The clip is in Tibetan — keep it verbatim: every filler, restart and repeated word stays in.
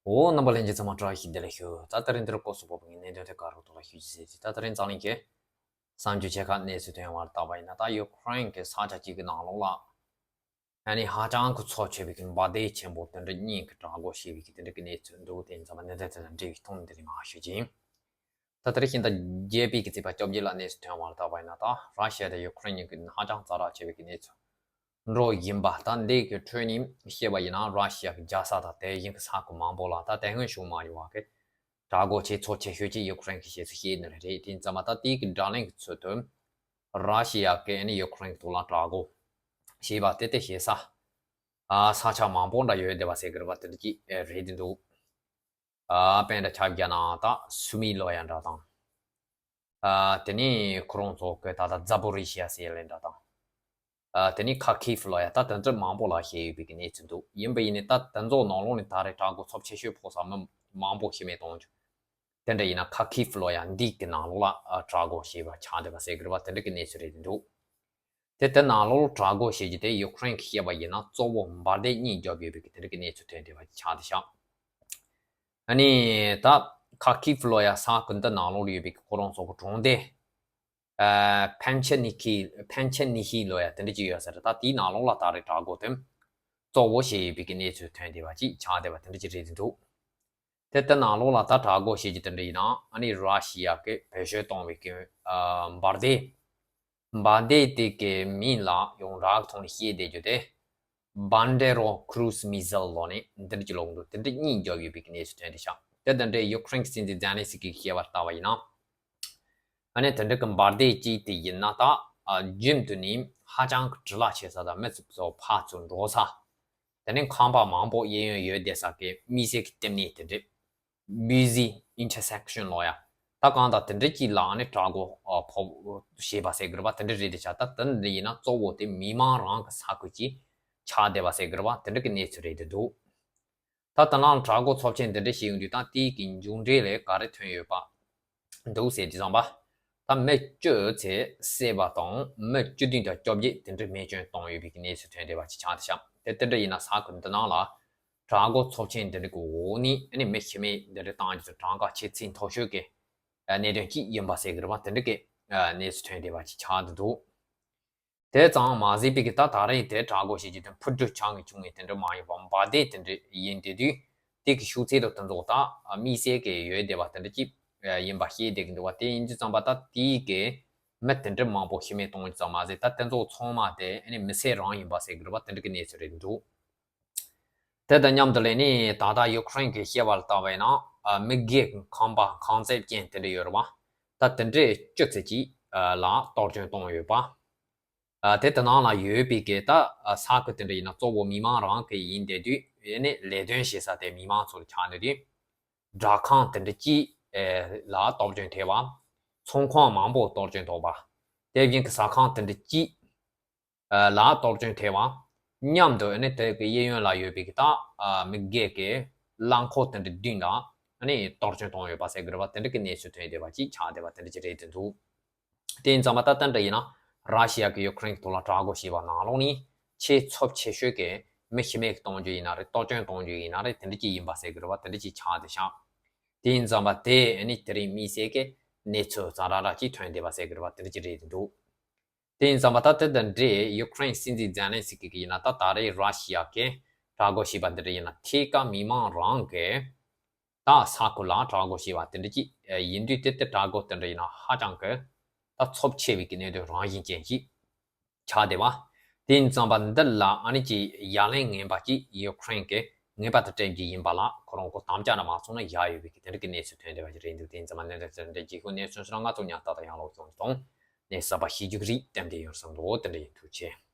འོ། རྣམ་པ་ལྷན་རྒྱས་ཚང་མ་བཀྲ་ཤིས་བདེ་ལེགས་ཞུ། ད་ད་རིང་འདིར་སྐོར་སོགས་པོ་ངས་གནད་དོན་དེ་ག་རུ་ཐོག་ལ་ཞུ་རྒྱུ་ཟེར་གྱི། ད་ད་རིང་འཛམ་གླིང་གི་གསར་འགྱུར་ཆེ་ཁག་གནས་ཚུལ་ཐོན་བར་བལྟས་པ་ཡིན་ན། ད་ཡུ་ཁུ་རེན་གྱི་ས་ཆ་གཅིག་གི་ནང་ལོགས་ལ་ཨ་ནི་ཧ་ཅང་གི་ཚབས་ཆེ་བའི་གི་འབར་མདེལ་ཆེན་པོ་དེ་འདྲ་གཉིས་ཀྱི་དྲག་རྒོལ་བྱས་པའི་གི་དེ་འདྲ་གི་གནས་ཚུལ་འདུག་དེ་ཡིན་ཙང་མ་གནད་དོན་དེ་དང་འབྲེལ་བའི་ཐོག་ནས་འདི་རིང་ང་ཞུ་རྒྱུ་ཡིན། ད་ལྟར་ཤིང་རྟ་བརྒྱད་པའི་གི་རྩིས་པ་བཅོ་བརྒྱད་ལ་གནས་ཚུལ་ཐོན་བར་བལྟས་པ་ཡིན་ན། ད་ར་ཤི་ཡ་དང་ཡུ་ཁུ་རེན་གཉིས་ཀྱི་ཧ་ཅང་ཛ་དྲག་ཆེ་བའི་གི་གནས་ཚུལ་འགྲོ་བཞིན་པ། ད་འདི་གི་ཁྲོད་ནས་བཤད་པ་ཡིན་ན། ར་ཤི་ཡ་གི་རྒྱལ་ས་དང་དེ་བཞིན་གྱི་ས་ཁུལ་མང་པོ་ལ་ད་དེ་སྔོན་བྱུང་མ་མྱོང་བ་གི་དྲག་རྒོལ་བྱས་ཚབས་ཆེ་ཤོས་ཀྱི་ཡུ་ཁུ་རེན་གྱི་བྱས་ཚུལ་བཤད་ནི་རེད། དེ་ཡིན་ཙང་མ་ད་དེའི་གི་དགྲ་ལན་གྱི་ཚུལ་དུ་ར་ཤི་ཡ་གི་ཨ་ནི་ཡུ་ཁུ་རེན་གྱི་ཐོག་ལ་དྲག་རྒོལ་བྱས་པ་དེ་དེ་བྱེད་ས་ཨ་ས་ཆ་མང་པོ་འདྲ་ཡོད་བསྡད་པ་ཟེར་གི་རེད་པ། དེ་འདྲ་ཅིག་ཨེ་རེད་འདུག་ཨ་དཔེར་ན་ཆ་བཞག་ན་ད་སུ་མི་ལོ་ཡ་འདྲ་དང་། ཨ་དེ་ནས་ཁོ་རང་ཚོ་གི་ད་ལྟ་ཛ་པོ་རི་ཤི་ཡ་ཟེར་ཡ་ལེ་འདྲ་དང་། ཨ་དེ་ནས་ཁ་ཁིབ་ལོ་ཡ། ད་དེ་ཚོ་མང་པོ་ལ་བཤད་ཡོད་པའི་གི་གནས་ཚུལ་འདུག་ཡིན་པ་ཡིན་ནའི་ད་དེ་ཚོ་ནང་ལོགས་ནས་ད་རེས་དྲག་རྒོལ་ཚབས་ཆེ་ཤོས་ཕོག་ས་མི་མང་པོ་ཤི་རྨས་གཏོང་རྒྱུ་དེ་འདྲ་ཡིན་ན། ཁ་ཁིབ་ལོ་ཡ་འདི་གི་ནང་ལོགས་ལ་ཨ་དྲག་རྒོལ་བྱས་པ་ཆགས་བསྡད་པ་ཟེར་གི་རེད་པ། དེ་འདྲ་གི་གནས་ཚུལ་རེད་འདུག་དེ་དེ་ནང་ལོགས་དྲག་རྒོལ་བྱེད་རྒྱུ་དེ་ཡུ་ཁུ་རེན་གྱིས་བཤད་པ་ཡིན་ན་གཙོ་བོ་འབར་མདེལ་གཉིས་བརྒྱབ་ཡོད་པའི་གི་དེ་འདྲ་གི་གནས་ཚུལ་ཐོན་བསྡད་པ་ཆགས་བསྡད་ཤག་ཨ་ནི་ད་ཁ་ཁིབ་ལོ་ཡ་ས་ཁུལ་འདི་ནང་ལོགས་ལ་ཡོད་པའི་གི་ཁོ་རང་ཚོ་གི་གྲོང་སྡེ་ཨ་ཕན་ཆེ་ནི་ཁི་ཕན་ཆེ་ནི་ཧི་ལོ་ཡ་དེ་འདྲ་ཅིག་ཡོད་ས་རེད། ད་དེའི་ནང་ལོགས་ལ་ད་རེས་དྲག་རྒོལ་དེ་གཙོ་བོ་བྱས་ཡོད་པའི་གི་གནས་ཚུལ་ཐོན་བསྡད་པ་ཅིག་ཆགས་བསྡད་པ་དེ་འདྲ་ཅིག་རེད་འདུག་དེ་ལྟར་ནང་ལོགས་ལ་ད་དྲག་རྒོལ་བྱེད་རྒྱུ་དེ་འདྲ་ཡིན་ན། ཨ་ནི་ར་ཤི་ཡ་གི་བེད་སྤྱོད་གཏོང་བའི་གི་ཨ་འབར་མདེལ། འབར་མདེལ་དེ་གི་མིང་ལ་ཡང་རགས་ཐོག་ནས་བཤད་བསྡད་རྒྱུ་དེ་Bandera cruise missile ལོ་ནས་འདིར་གྱི་ལོག་འདུག་དེ་འདྲ་གཉིས་བརྒྱབ་ཡོད་པའི་གི་གནས་ཚུལ་ཐོན་བསྡད་ཤག་དེ་དང་འབྲེལ་ཡུ་ཁུ་རེན་གྱི་སྲིད་འཛིན་ཛེ་ལན་སི་ཀི་གིས་བཤད་པར་ལྟ་བ་ཡིན་ན། ཨ་ནི་དེ་འདྲ་གི་འབར་མདེལ་གཅིག་དེ་ཡིན་ན་ད་ཨ་རྒྱུན་དུ་ནི་ཧ་ཅང་གི་འཕྲུལ་ལ་ཆེ་ས་དང་མི་ཚོ་ཕར་ཚུར་འགྲོ་ས། དེ་ནས་ཁང་པ་མང་པོ་གཡས་གཡོན་ཡོད་བསྡད་ས་གི་མི་སེར་གྱི་ལྟེ་གནས་དེ་འདྲ། Busy intersection ལོ་ཡ། ད་གང་ལྟར་དེ་འདྲ་གཅིག་ལ་ཨ་ནི་དྲག་རྒོལ་ཨ་ཕོག་བྱས་པ་ཟེར་གི་རེད་པ། དེ་འདྲ་རེད་དེ་ཆགས། ད་དེ་འདྲ་ཡིན་ན་གཙོ་བོ་དེ་མི་མང་རང་གི་ས་ཁུལ་གྱི་ཆགས་བསྡད་པ་ཟེར་གི་རེད་པ། དེ་འདྲ་གི་གནས་ཚུལ་རེད་དེ་འདུག་ད་ད་ནང་དྲག་རྒོལ་ཚབས་ཆེན་འདི་འདྲ་ཞིག་ཡོང་དུས་ད་དེའི་གི་མཇུག་འབྲས་ལས་ག་རེ་ཐོན་ཡོད་པ་འདུག་ཟེར་དུས་ཙམ་པ། ད་མི་བཅུ་ཚེ་བསད་པ་དང་མི་བཅུ་བདུན་དང་བཅོ་བརྒྱད་དེ་འདྲ་རྨས་སྐྱོན་བཏང་ཡོད་པའི་གི་གནས་ཚུལ་ཐོན་བསྡད་པ་ཅིག་ཆགས་བསྡད་ཤག་དེ་དེ་འདྲ་ཡིན་ན་ས་ཁུལ་འདི་ནང་ལ་དྲག་རྒོལ་ཚབས་ཆེན་འདི་འདྲ་གི་འོག་ནས་ཨ་ནི་མི་ཤི་རྨས་འདི་འདྲ་བཏང་རྒྱུ་ཚོ་གྲངས་ཀ་ཆེས་ཚད་མཐོ་ཤོས་ཀྱི་གནད་དོན་གཅིག་ཡིན་པ་ཟེར་གི་རེད་པ། དེ་འདྲ་གི་གནས་ཚུལ་ཐོན་བསྡད་པ་ཅིག་ཆགས་བསྡད་འདུག་དེ་ཙམ་མ་ཟད་པའི་གི་ད་ད་རེས་དེ་དྲག་རྒོལ་བྱེད་རྒྱུ་དེ་འཕུར་གྲུ་ཆག་ནས་བྱུང་བའི་དེ་འདྲ་མ་ཡིན་པ་འབར་མདེལ་དེ་འདྲ་ཡིན་བསྡད་དུས། དེ་གི་ཤུགས་ཚད་དང་དེ་ཚོ་ད་དམིགས་བསལ་གྱི་ཡོད་བསྡད་པ་དེ་འདྲ་ཅིག་ཡིན་པ་ཤེས་བསྡད་ཀྱི་འདུག་པ། དེ་ཡིན་དུས་ཙམ་པ་ད་དེའི་གི་མི་དེ་འདྲ་མང་པོ་ཤི་རྨས་གཏོང་རྒྱུ་ཙམ་མ་ཟད། ད་དེ་ཚོ་ཚང་མ་དེ་ཨ་ནི་མི་སེར་རང་ཡིན་པ་ཟེར་གི་རེད་པ། དེ་འདྲ་གི་གནས་ཚུལ་རེད་འདུག་དེ་དང་མཉམ་དུ་ལས་ནི་ད་ལྟ་ཡུ་ཁུ་རེན་གྱིས་བཤད་པར་ལྟ་བས་ན། ཨ་མི་སྒེར་གྱི་ཁང་པ་ཁང་བརྩེགས་ཅན་དེ་འདྲ་ཡོད་རེད་པ། ད་དེ་འདྲའི་བཅུ་ཙམ་ཅིག་ཨ་ལ་གཏོར་སྐྱོན་བཏང་ཡོད་པ། ཨ་དེ་དེ་ནང་ལ་ཡོད་པའི་གི་ད་ཨ་ས་ཁུལ་དེ་འདྲ་ཡིན་ན་གཙོ་བོ་མི་མང་རང་གི་ཡིན་བསྡད་དུས། ཨ་ནི་ལས་དོན་བྱེད་ས་དེ་མི་མང་ཚོར་ཆགས་ནས་དུས། སྦྲག་ཁང་དེ་འདྲ་ཅིག་ཨེ་ལ་གཏོར་སྐྱོན་ཐེབས་པ། ཚོང་ཁང་མང་པོ་གཏོར་སྐྱོན་ཐོབ་པ། དེ་བཞིན་གྱི་ཟ་ཁང་དེ་འདྲ་ཅིག་ཨ་ལ་གཏོར་སྐྱོན་ཐེབས་པ། མཉམ་དུ་ཨ་ནི་དེ་གི་གཡས་གཡོན་ལ་ཡོད་པའི་གི་ད་ཨ་མི་སྒེར་གྱི་རླངས་འཁོར་དེ་འདྲ་བདུན་ལ་ཨ་ནི་གཏོར་སྐྱོན་བཏང་ཡོད་པ་ཟེར་གི་རེད་པ། དེ་འདྲ་གི་གནས་ཚུལ་ཐོན་བསྡད་པ་ཅིག་ཆགས་བསྡད་པ་དེ་འདྲ་ཅིག་རེད་དེ་འདུག་དེ་ཡིན་ཙང་མ་ད་ལྟ་འདྲ་ཡིན་ན་ར་ཤི་ཡ་གིས་ཡུ་ཁུ་རེན་གྱི་ཐོག་ལ་དྲག་རྒོལ་བྱས་པ་ནང་ལོགས་ནས་ཆེས་ཚབས་ཆེ་ཤོས་ཀྱི་མི་ཤི་རྨས་གཏོང་རྒྱུ་ཡིན་ན་རེད། གཏོར་སྐྱོན་གཏོང་རྒྱུ་ཡིན་ན་རེད། དེ་འདྲ་ཅིག་ཡིན་པ་ཟེར་གི་རེད་པ། དེ་འདྲ་ཅིག་ཆགས་བསྡད་ཤག་དེ་ཡིན་ཙང་མ་དེ་ཨ་ནི་དེ་རིང་དམིགས་བསལ་གྱི་གནས་ཚུལ་ཛ་དྲག་དྲག་ཅིག་ཐོན་བསྡད་པ་ཟེར་གི་རེད་པ། དེ་འདྲ་ཅིག་རེད་དེ་འདུག་དེ་ཡིན་ཙང་མ་ད་དེ་དང་འབྲེལ་ཡུ་ཁུ་རེན་སྲིད་འཛིན་ཛེ་ལན་སི་ཀི་གིས་ཡིན་ན། ད་ད་རེས་ར་ཤི་ཡ་གིས་དྲག་རྒོལ་བྱས་པ་འདི་འདྲ་ཡིན་ན་ཐད་ཀར་མི་མང་རང་གི་ད་ས་ཁུལ་ལ་དྲག་རྒོལ་བྱས་པ་དེ་འདྲ་ཅིག་ཡིན་དུས། དེ་ལྟར་དྲག་རྒོལ་དེ་འདྲ་ཡིན་ན་ཧ་ཅང་གི་ད་ཚབས་ཆེ་བའི་གི་གནད་དོན་རང་བཞིན་ཅན་ཞིག་ཆགས་བསྡད་པ། དེ་ཡིན་ཙང་མ་འདི་ལ་ཨ་ནི་ཅིག་ཡ་ལན་ངན་པ་ཅིག་ཡུ་ཁུ་རེན་གྱིས་ངེས་པར་དུ་སྤྲད་རྒྱུ་ཡིན་པ་ལ་ཁོ་རང་ཚོ་དམ་བཅའ་འདྲ་མ་སོང་ན་བཞག་ཡོད་པའི་གི་དེ་འདྲ་གི་གནས་ཚུལ་ཐོན་བསྡད་པ་ཞིག་རེད་འདུག་དེ་ཡིན་ཙང་མ་གནད་དོན་དེ་འདྲ་གི་གནས་ཚུལ་སོང་ཙང་ང་ཚོ་ཉག་ཏག་ཏག་ཡང་ལོག་སོང་དང་། གནས་གསར་པ་ཤེས་རྒྱུ་གི་རིགས་ཏན་ཏན་ཡོང་བསམ་འདུག་དེ་འདྲ་ཡིན། ཐུགས་རྗེ་ཆེ།